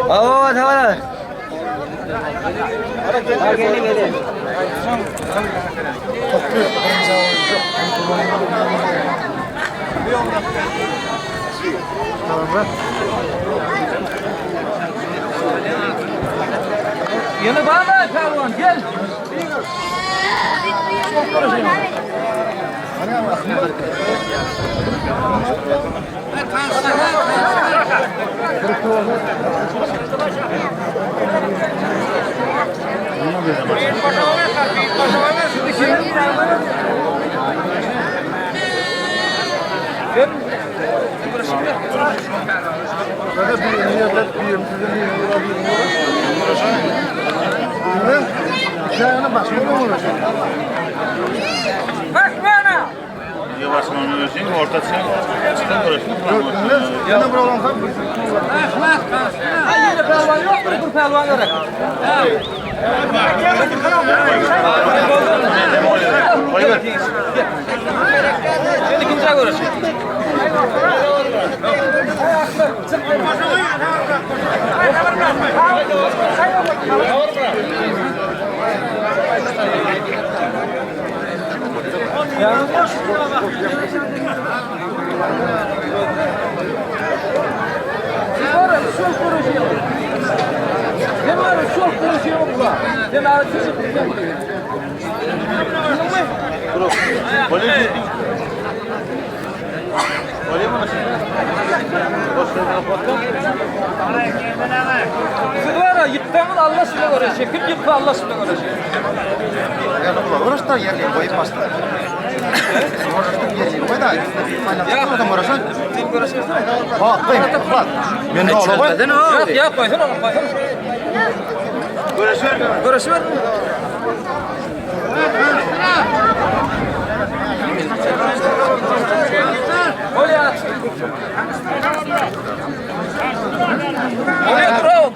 Oo, tamam. Yeni bana pehlivan gel. Niye basmanı ölçün? Ortasına çıkan görüşün. Ha yeni pehlivan yok mu? Bir pehlivan gerek. Şimdi ikinci görüşün. Siz var ya yıktığımız Allah size göre Kim yıktı Allah size göre Yok yok koysun onu koysun. Görüşür. Görüşür. Gol at. Gol bravo.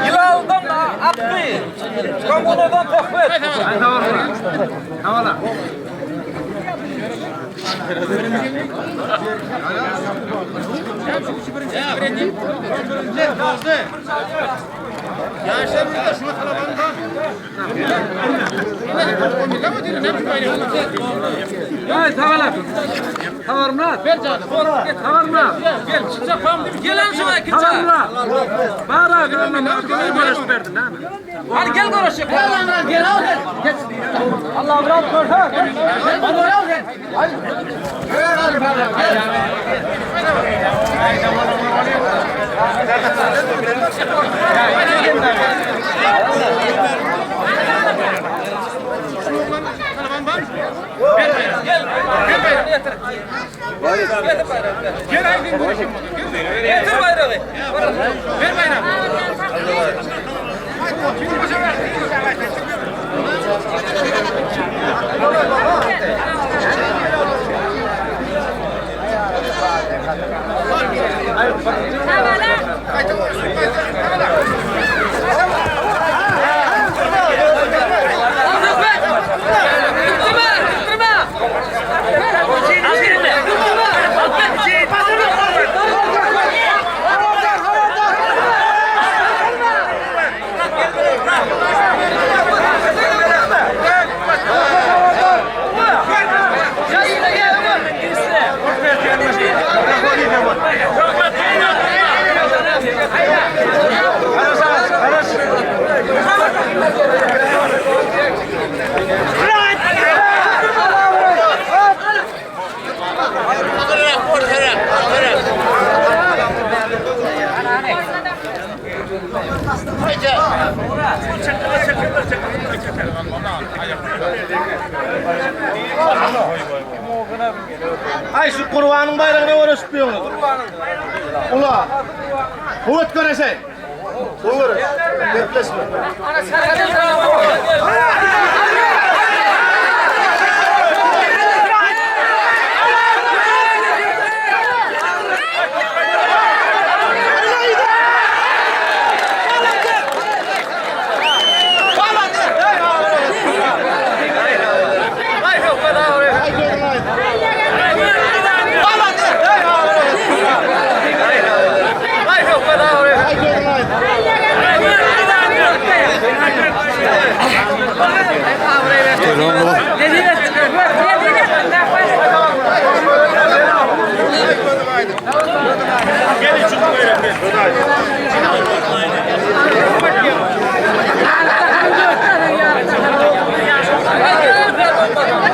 Yılaldan attı. Kongo'dan takvet. Hey tavalar. Tavarmlat. Gel canım. Tavarmlat. Gel çıkacak pam değil mi? Gel lan şuna ikinci. Tavarmlat. Bara bir görüş verdin ha. Hadi gel görüşelim. Gel lan gel al. Geç. Allah razı olsun. Allah razı olsun. Hadi. Gel. Gel Getir. Getir bayrağı. Gel haydi görüşelim. Getir bayrağı. Ver bayrağı. Aý şu Gurbanyň baýragyna göreşip ýörüňiz. Ula. Kuvvet göreşeý. Bu göreş. Gepleşme.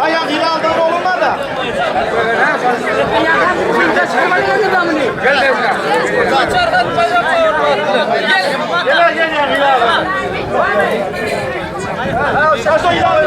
Aýak ýylaldan bolunmada. Gel gel gel ýylaldan. Şaşa ýylaldan.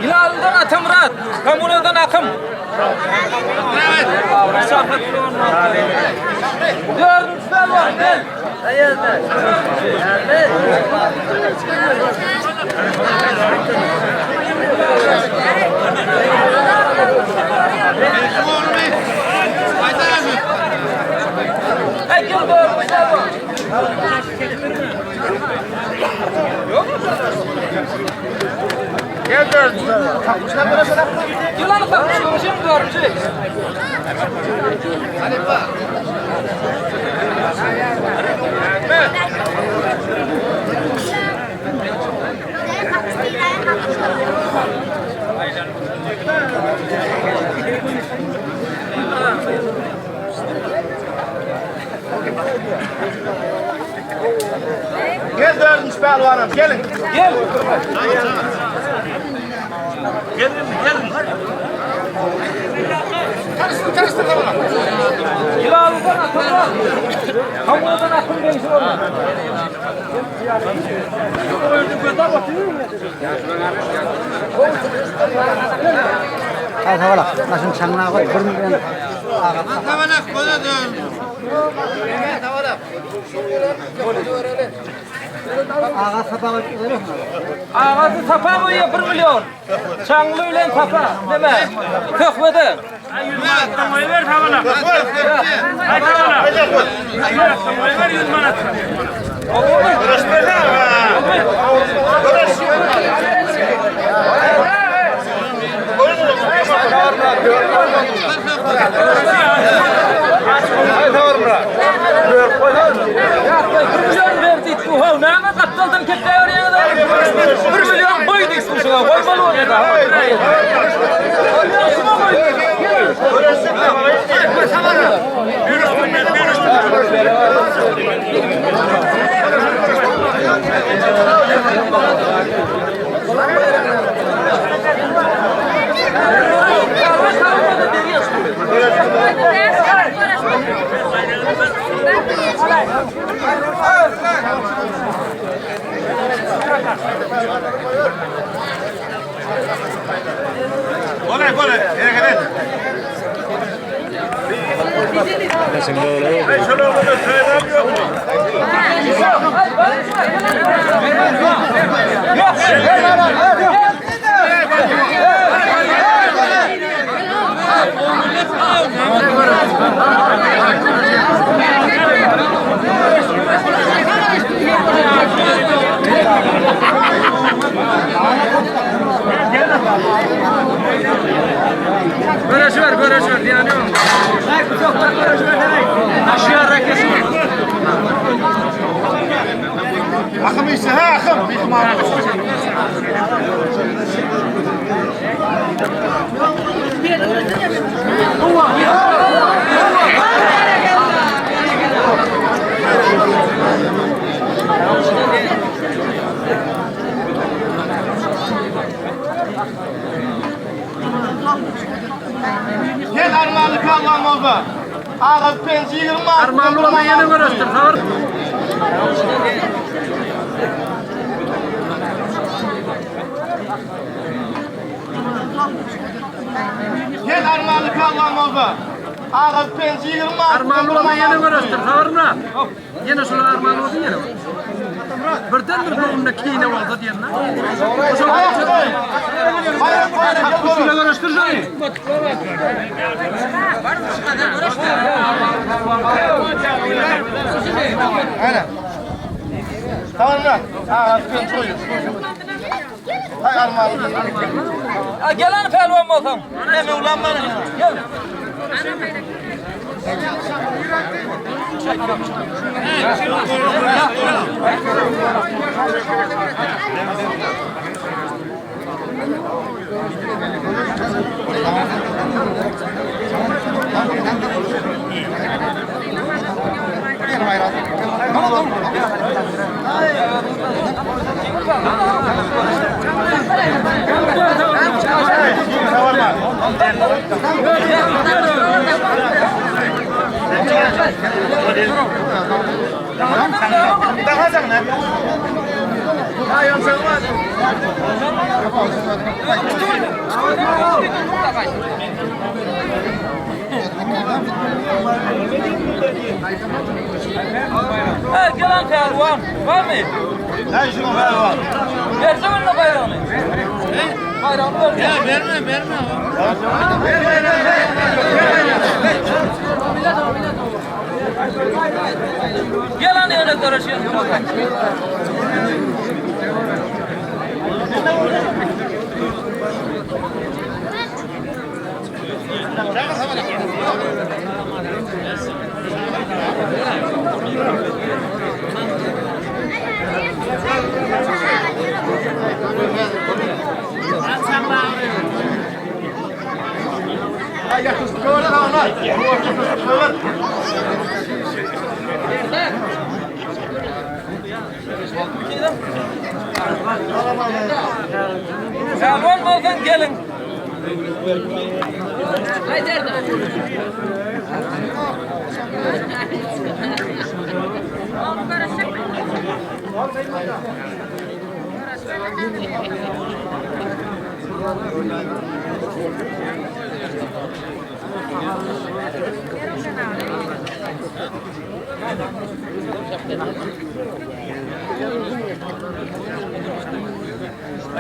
Hilaldan Atamyrat, Kommunadan Akym. Dördüncü var, gel. Hey, gel dördüncü var. Yılanı takmış, görüşüm dördüncü. Gel dördüncü pehlivanım gelin. Gel. Yılandan Atamyrat. Kommunadan Akym gelişi oldu. Al havala. Başını çaňna goý. Bir milyon. Aga sapaga berip. Ağası sapa goýýar 1 milyon. Çaňly bilen sapa. Neme? Köhbede. Ýa, 1 milyon berdi. Bu ha, näme gapdaldan ketdi berýär? 1 milyon goý diýsin şuna. Goýmaly bolýar. Şuna goý. Kolay kolay. Evet. Akym işi, ha akym. Mihman. Gel armanly kallan bolsa. Agyz penji 20 Armanly bolsa ýene göreşdir. Sabar. Gel armanly kallan bolsa. Agyz penji 20 Armanly bolsa ýene göreşdir. Sabar Ýene şolar armanly bolsa ýene. Birden bir göwnüne kine bolsa diýen-de. Şuna göreşdir şony. Tamam mı? Ağız penji koyuyor. Hay armanlı. Ha gel hani pehlivan bolsam. Ne ulan bana? Gel. Daha sen ne? Hay sen var. Ha gel lan pehlivan. Var mı? Ne işin var var? Versene önüne bayrağını. Bayrağını ver. Ya verme verme. Gel lan öyle görüşüyorsun. Hay yakıştı. Göre lan onlar. Göre. Pehlivan bolsan gelin.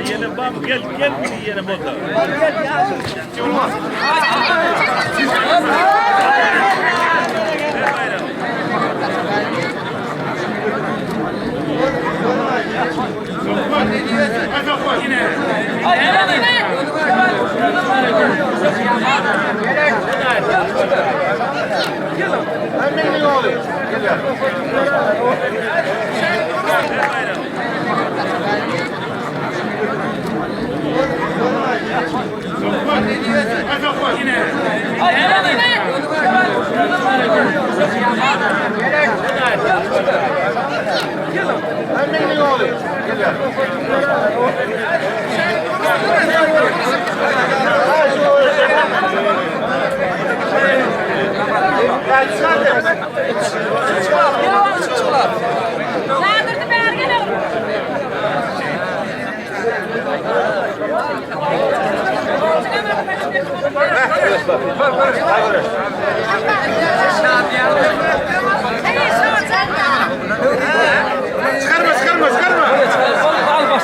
Yine bak gel gel yine bota. Ha gel hani. Ha gel hani. Sağdırdı beri gel oğlum. Hey, sen sen. Çıkarma çıkarma çıkarma. Al bas.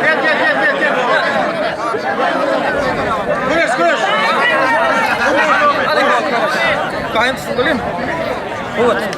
Gel gel gel gel gel. Güreş güreş. Kayın tutun olayım. Evet.